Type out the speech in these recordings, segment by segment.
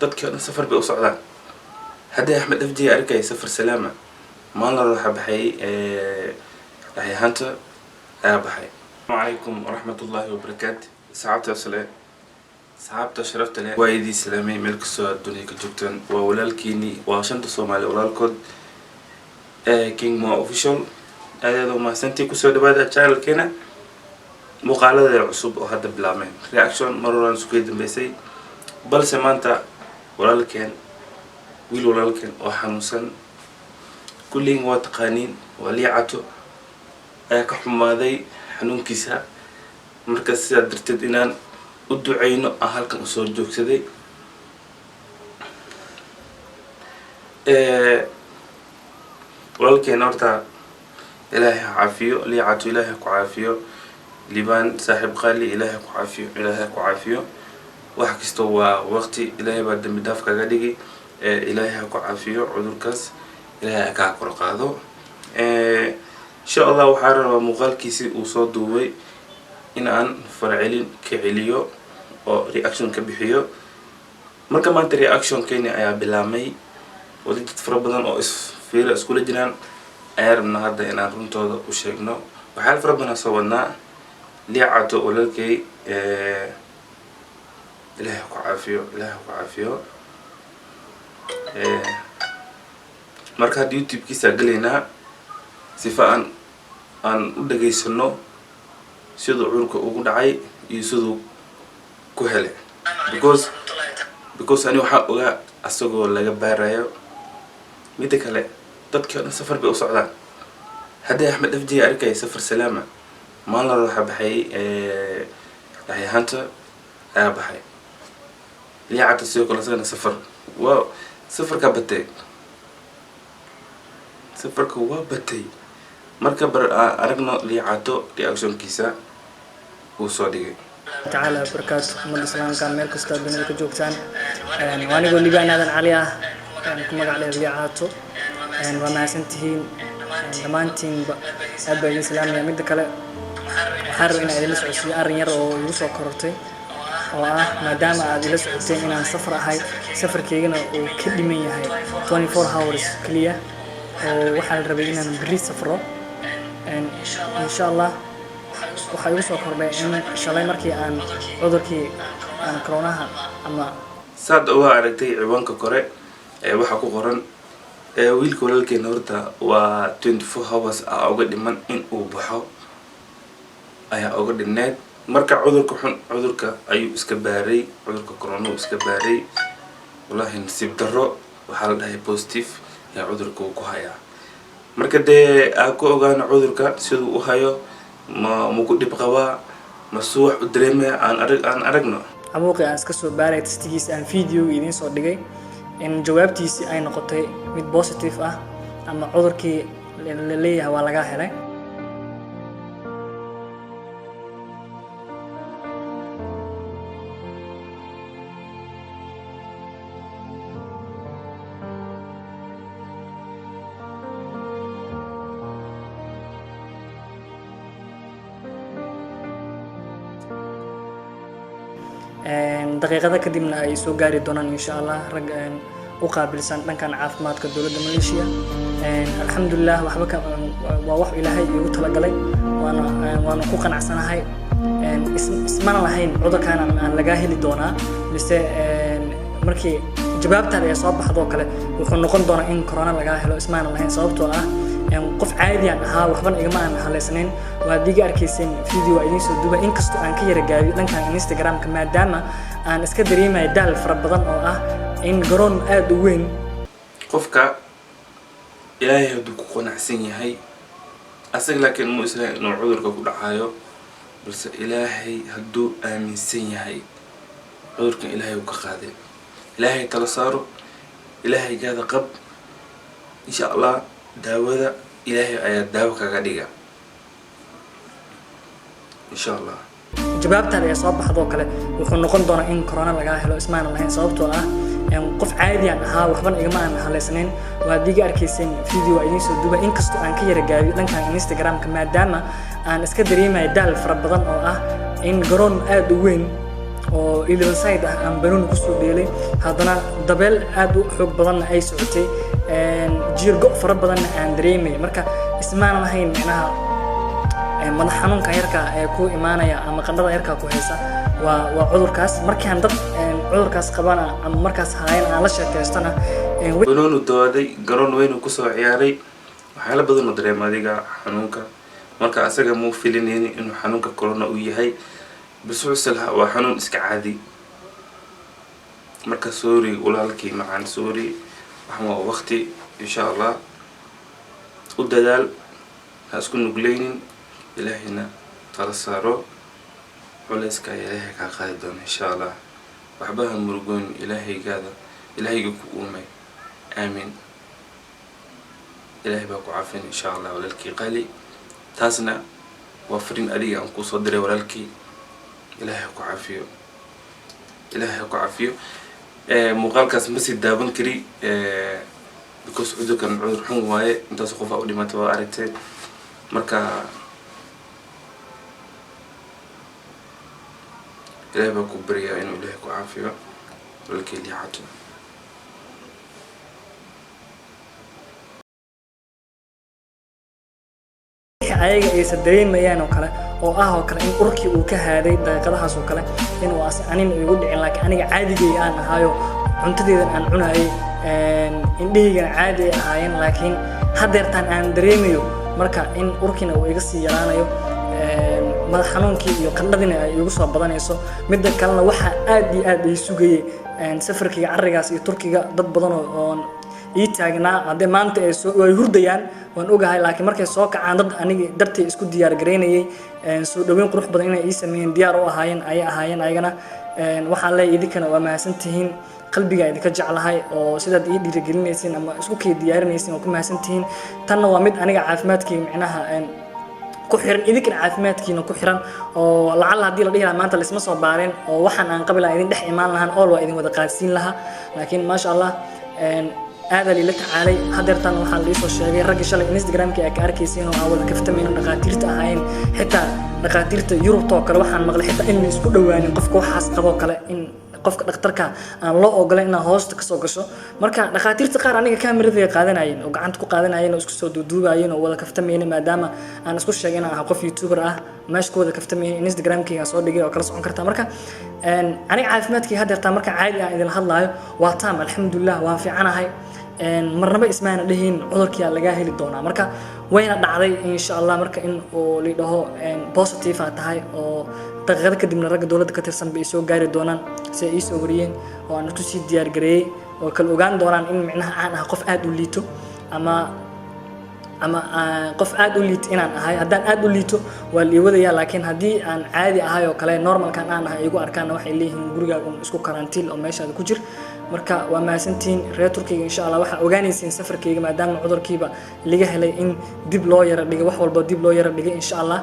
Dadkii o dhan safar bay u socdaan. Haddii Axmed Afji arkay safar salaama, maalin hore waxaa baxay Yaxya Hunter ayaa baxay. Asalaamu calaykum waraxmatullaahi wabarakaatu. Saxaabta sale, saxaabta sharafta leh, waa idin salaamay meel kastoo aad dunida ka joogtaan. Waa walaalkiini, waa shanta Soomaali walaalkood, King Mo Official. Aad aad u mahadsantii. Kusoo dhawaada channelkeena, muuqaaladeeda cusub oo hadda bilaabmeen. Reaction mar horaan isku dambeysay, balse maanta walaalkeen, wiil walaalkeen oo xanuunsan, kulligiin waa taqaaniin, waa Liicato, ayaa ka xumaaday xanuunkiisa. Marka sidaa darteed inaan u duceyno aan halkan usoo joogsaday. Walaalkeen horta Ilaahay ha caafiyo. Liicato, Ilaahay ha ku caafiyo. Liibaan saaxiib qaali, Ilaahay ku caafiyo, Ilaahay ku caafiyo. Wax kasta waa waqti, Ilaahay baa dambi dhaaf kaga dhigi. Ilaahay ha ku caafiyo cudurkaas, Ilaahay ha kaa kor qaado insha Allah. Waxaa rabaa muuqaalkiisii uu soo duubay in aan farcelin ka celiyo oo reaction ka bixiyo. Marka maanta reaction keeni ayaa bilaabmay. Wali dad fara badan oo isfiira iskula jiraan ayaa rabnaa hadda inaan runtooda u sheegno. Waxyaala fara badan soo wadnaa. Liicato walaalkay, Ilaahay ku caafiyo, Ilaahay ku caafiyo. Marka hadda YouTube-kiisa gelaynaa sifa aan u dhageysano siduu cudurka ugu dhacay iyo siduu ku helay, because ani waxaa ogaa asagoo laga baarayo. Midda kale, dadkii o dhan safar bay u socdaan. Haddii Axmed Afji arkay safar salaama, maalin hore waxaa baxay Yaxya Hunter ayaa baxay. Liicata sidoo kale isagana safar, waa safarkaa batay, safarka waa batay. Marka bar aragno Liicato reactionkiisa uu soo dhigay. Tacaala wabarakaatu. Ummadda islaamka meel kastoo dunida ka joogtaan, waa anigoo Liibaan Aadan Cali ah, ku magac dheer Liicaato. Waa mahadsantihiin dhammaantiinba, aad baa idin salaamaya. Midda kale, waxaan rabaa inaan idinla socodsiiyo arrin yar oo igu soo korortay, oo ah maadaama aad ila socoteen inaan safar ahay, safarkaygana uu ka dhiman yahay 24 hours keliya, oo waxaa la rabay inaan berri safro insha Allah. Waxaa igu soo kordhay in shalay markii aan cudurkii aan coronaha ama Saad uga aragtay ciwaanka kore ee waxaa ku qoran wiilka walaalkeena horta waa 24 hours a uga dhiman in uu baxo ayaa uga dhibneed. Marka cudurka xun, cudurka ayuu iska baaray, cudurka corona uu iska baaray. Wallahi nasiib darro, waxaa la dhahay positive ayaa cudurka uu ku hayaa. Marka dee aa ku ogaano cudurka siduu u hayo, ma maku dhib qabaa, masuu wax u dareemaya, aan arag aan aragno. Cabuuqii aan iska soo baaray testigiisa aan videoga idiin soo dhigay, in jawaabtiisii ay noqotay mid positive ah, ama cudurkii la leeyahay waa laga helay. Daqiiqado kadibna ay soo gaari doonaan insha Allah rag u qaabilsan dhankan caafimaadka dowladda Malaysia. Alxamdulilah, waxba ka waa wax Ilaahay iigu talagalay, waana ku qanacsanahay. Ismana lahayn cudurkan aan lagaa heli doonaa, mise markii jawaabtaada ay soo baxdoo kale wuxuu noqon doonaa in corona lagaa helo, ismaana lahayn, sababtoo ah qof caadi aan ahaa, waxbana igama aan haleysnayn. Waad iga arkayseen video waa idiin soo duuba, inkastoo aan ka yara gaabiyo dhankan Instagramka, maadaama aan iska dareemayo daal fara badan oo ah in garoon aada u weyn. Qofka Ilaahay hadduu ku qanacsan yahay asaga, laakiin muu islahay inuu cudurka ku dhacayo, balse Ilaahay hadduu aaminsan yahay, cudurkan Ilaahay uu ka qaaday. Ilaahay tala saaro, Ilaahay gaada qab, insha Allah daawada Ilaahay ayaa daawo kaga dhiga insha Allah. Jawaabtaada ay soo baxdoo kale wuxuu noqon doonaa in corona lagaa helo, ismaana lahayn, sababtoo ah qof caadi aan ahaa, waxbana igama aan haleysnayn. Waad iga arkayseen video waa idiin soo duuba, inkastoo aan ka yara gaabiyo dhankan Instagramka, maadaama aan iska dareemayo daal fara badan oo ah in garoon aada u weyn. oo 11 side ah aan banooni kusoo dheelay, haddana dabeel aad u xoog badanna ay socotay, jiirgo fara badanna aan dareemay. Marka ismaanan lahayn micnaha madax xanuunka yarka ee ku imaanaya ama qandhada yarka ku haysa waa cudurkaas. Markaan dad cudurkaas qabana ama markaas haayan aan la sheekaystana Banoonu dooday, garoon weyn uu kusoo ciyaaray, waxyaala badan uu dareema adiga xanuunka. Marka asaga muu filinaynin inuu xanuunka corona uu yahay, balse wuxuu lahaa waa xanuun iska caadi. Marka sorry walaalkii macaan, sorry. Waxaan waa waqti, insha Allah u dadaal, ha isku nugleynin, Ilaahayna tala saaro, culeyska ayaa Ilaahay kaa qaadi doona insha Allah. Waxba ha murugoyn, Ilaahaygaada, Ilaahayga ku uumay, aamin, Ilaahay baa ku caafin insha Allah, walaalkii qaali. Taasna waa fariin adiga aan kusoo diray, walaalkii. Ilaahay ha ku caafiyo, Ilaahay ha ku caafiyo. Muuqaalkaas ma sii daawan kari because cudurkan cudur xun waaye, intaas qof aa u dhimatay waa aragtay. Marka Ilaahay baa ku baryaa inuu Ilaahay ku caafiyo, walaalkii Liicato. Ayaga aysan dareemayaan oo kale oo ah oo kale in urkii uu ka haaday daqiiqadahaas oo kale inuu as anina igu dhicin, laakiin aniga caadigay aan ahaayo, cuntadeedan aan cunayay, indhahaygana caadi ay ahaayeen, laakiin haddeertaan aan dareemayo marka in urkiina uu iga sii yaraanayo, madax xanuunkii iyo qandhadina ay igu soo badanayso. Midda kalena waxaa aad iyo aad ay sugayay safarkayga carrigaas iyo Turkiga dad badan oo ii taagnaa. Haddii maanta ay soo ay hurdayaan waan ogahay, laakiin markay soo kacaan dad aniga dartay isku diyaar gareynayay, soo dhaweyn qurux badan inay ii sameeyeen diyaar u ahaayeen ayay ahaayeen ayagana. Waxaan leeyahay idinkana waa mahadsantihiin, qalbiga idinka jeclahay oo sidaad ii dhiirigelinaysiin ama isku kay diyaarinaysiin waa ku mahadsantihiin. Tanna waa mid aniga caafimaadkayga micnaha ku xiran, idinkana caafimaadkiina ku xiran, oo lacalla haddii la dhihi lahaa maanta laisma soo baareen oo waxaan aan qabi lahaa idin dhex imaan lahaan ool waa idin wada qaadsiin lahaa. Laakiin maasha Allah aadaa liila tacaalay. Hadeertan waxaa la iisoo sheegay raggii shalay Instagramkii ay ka arkaysiin oo aan wada kaftamayno, dhakhaatiirta ahaayeen, xitaa dhakhaatiirta Yurubta oo kale waxaan maqlay xitaa in la isku dhowaanin qofka waxaas qaboo kale, in qofka dhakhtarka aan loo ogolayn inaad hoosta kasoo gasho. Marka dhakhaatiirta qaar aniga kaamiraday qaadanayeen oo gacanta ku qaadanayeen oo isku soo duuduubayeen oo wada kaftamayeen, maadaama aan isku sheegay inaan ahay qof YouTuber ah, meesha ku wada kaftamayeen, Instagramkayga soo dhigay oo kala socon kartaa. Marka aniga caafimaadkii haddeertaa marka caadi aan idin hadlaayo waa taam, alxamdulilah, waan fiicanahay. Marnaba ismaana dhihin cudurkiyaa lagaa heli doonaa. Marka wayna dhacday insha Allah marka in uu lidhaho positive aa tahay, oo daqiiqado kadibna ragga dowladda ka tirsan bay soo gaari doonaan si ay ii soo wariyeen, oo aan isku sii diyaar gareeyey oo kala ogaan doonaan in micnaha aan ahay qof aad u liito ama qof aad u liito inaan ahay. Haddaan aad u liito waa la ii wadayaa, laakiin haddii aan caadi ahay oo kale normalkan aan ahay igu arkaana waxay leeyihiin gurigaaga un isku karantiil oo meeshaada ku jir. Marka waa mahadsantihiin reer Turkiga. Insha Allah waxaa ogaanaysiin safarkayga maadaama cudurkiiba laga helay in dib loo yara dhigay, wax walba dib loo yara dhigay. Insha Allah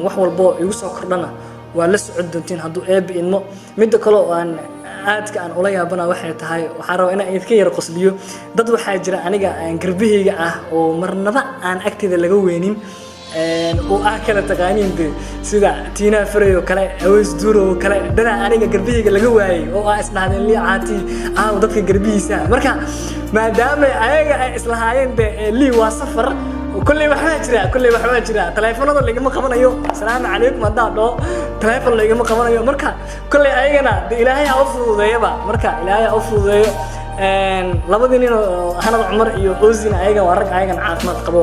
wax walbo igu soo kordhana waa la socon doontiin hadduu Eebbe idmo. Midda kale oo aan aadka aan ula yaabana waxay tahay, waxaan rabaa inaan idinka yara qosliyo, dad waxaa jira aniga aan garbahayga ah oo marnaba aan agteeda laga weynin oo ah kala taqaaniin de, sida Tiina Faray oo kale, Aweys Duuro oo kale, dadaa aniga garbahayga laga waayey oo ah isdhahdeen Lii Caati aaw dadka garbihiisa. Marka maadaama ayaga ay islahaayeen de Lii waa safar, kolley waxbaa jira, kolley waxbaa jira, taleefanada lagama qabanayo, asalaamu calaykum haddaan dhaho taleefon lagama qabanayo. Marka kolley ayagana de Ilaahay ha u fududeeyaba, marka Ilaahay ha u fududeeyo. Labadii nin oo Hanad Cumar iyo Ozin ayaga waa rag ayagana caafimaad qabo,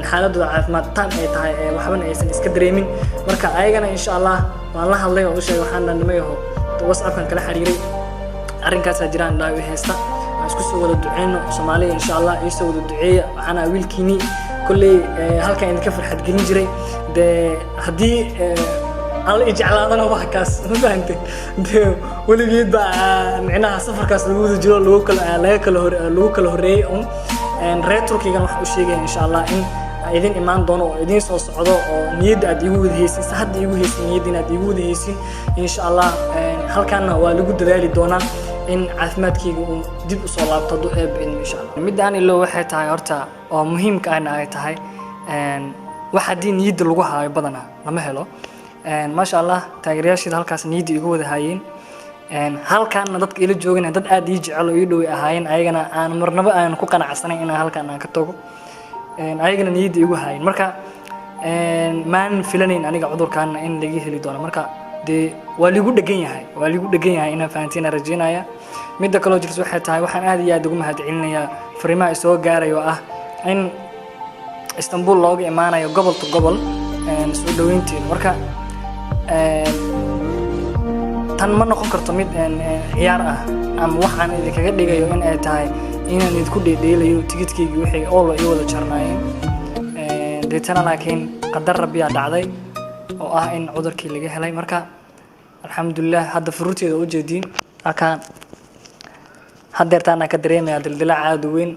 xaaladooda caafimaad tam ay tahay, waxbana aysan iska dareemin. Marka ayagana insha Allah waan la hadlay oo u sheegay, waxaan nimayaho WhatsAppkan kala xiriiray, arrinkaasaa jiraan dhahay haysta, aan isku soo wada duceyno Soomaaliya insha Allah, iisoo wada duceeya. Waxaana wiilkiinii kolley halkan idinka farxad gelin jiray dee, haddii alla i jeclaadana waa kaas, ma fahantay? Dee weligeed baa micnaha safarkaas lagu wada jiro, lagu kala laga kala hor lagu kala horreeyey un. Reer Turkigan waxaan u sheegaya insha Allah in idin imaan doono oo idin soo socdo, oo niyadda aad iigu wada haysin, se hadda iigu haysin niyadda inaad iigu wada haysin insha Allah. Halkaana waa lagu dadaali doonaa in caafimaadkayga uu dib usoo laabto hadduu Eebbe idmo insha Allah. Midda aan ilo waxay tahay horta oo muhiimka ahna ay tahay, wax haddii niyadda lagu haayo badanaa lama helo. Maasha Allah, taageerayaasheeda halkaas niyadda igu wada hayeen. Halkaanna dadka ila joogana dad aad ii jecel oo ii dhoway ahaayeen. Ayagana aan marnaba aan ku qanacsanayn inaan halkaan aan ka tago. Ayagana niyadda igu hayeen. Marka maan filanayn aniga cudurkaana in laga heli doono. Marka dee waa liigu dhegan yahay, waa liigu dhegan yahay, inaan fahantiin rajeynaya. Midda kaloo jirta waxay tahay, waxaan aad iyo aad ugu mahadcelinayaa fariimaha isoo gaaraya oo ah in Istanbul looga imaanayo gobol to gobol soo dhaweynteeda. Marka tan ma noqon karto mid ciyaar ah ama waxaan idinkaga dhigayo in ay tahay inaan idinku dheedheelayo. Tigidhkaygii wixii oo la ii wada jarnaayeen deetana, laakiin qadar rabbiyaa dhacday oo ah in cudurkii laga helay. Marka alxamdulilah, hadda furuurteeda ujeediin halkaan haddeertaanaa ka dareemaya dildilaac aada u weyn.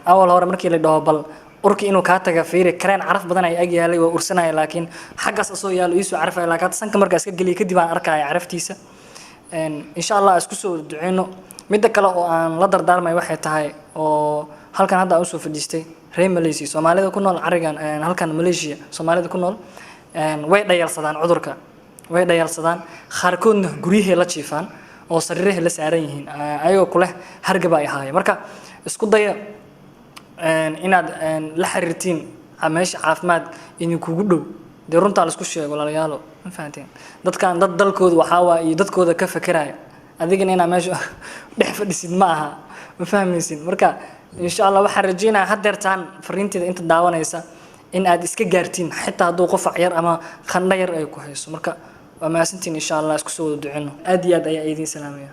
Awal hore markii la dhaho bal urki inuu kaa taga fiiri, kareen caraf badan ay ag yaalay, waa ursanaya, laakiin xaggaas asoo yaalo iisoo carafaya. Laakiin hadda sanka markaa iska geliya kadib aan arkaya caraftiisa. Insha Allah isku soo duceyno. Midda kale oo aan la dardaarmay waxay tahay oo halkan hadda aan usoo fadhiistay, reer Malaysia, Soomaalida ku nool carigan halkan Malaysia, Soomaalida ku nool way dhayalsadaan cudurka, way dhayalsadaan. Qaarkoodna guryahay la jiifaan oo sariirahay la saaran yihiin ayagoo kuleh hargaba ay ahaayeen. Marka isku daya inaad la xiriirtiin meesha caafimaad idinkugu dhow. Dee runtaa laisku sheego, walaalayaalo, ma fahanteen? Dadkan dad dalkooda waxaa waa iyo dadkooda ka fekeraya, adigana inaa meesha dhex fadhisid ma aha, ma fahmaysin? Marka insha Allah waxaan rajeynayaa haddeertaan fariinteeda inta daawanaysa in aad iska gaartiin, xitaa hadduu qufac yar ama qandho yar ay ku hayso. Marka waa mahadsantiin. Insha Allah isku soo wada duceyno. Aad iyo aad ayaa idiin salaamaya.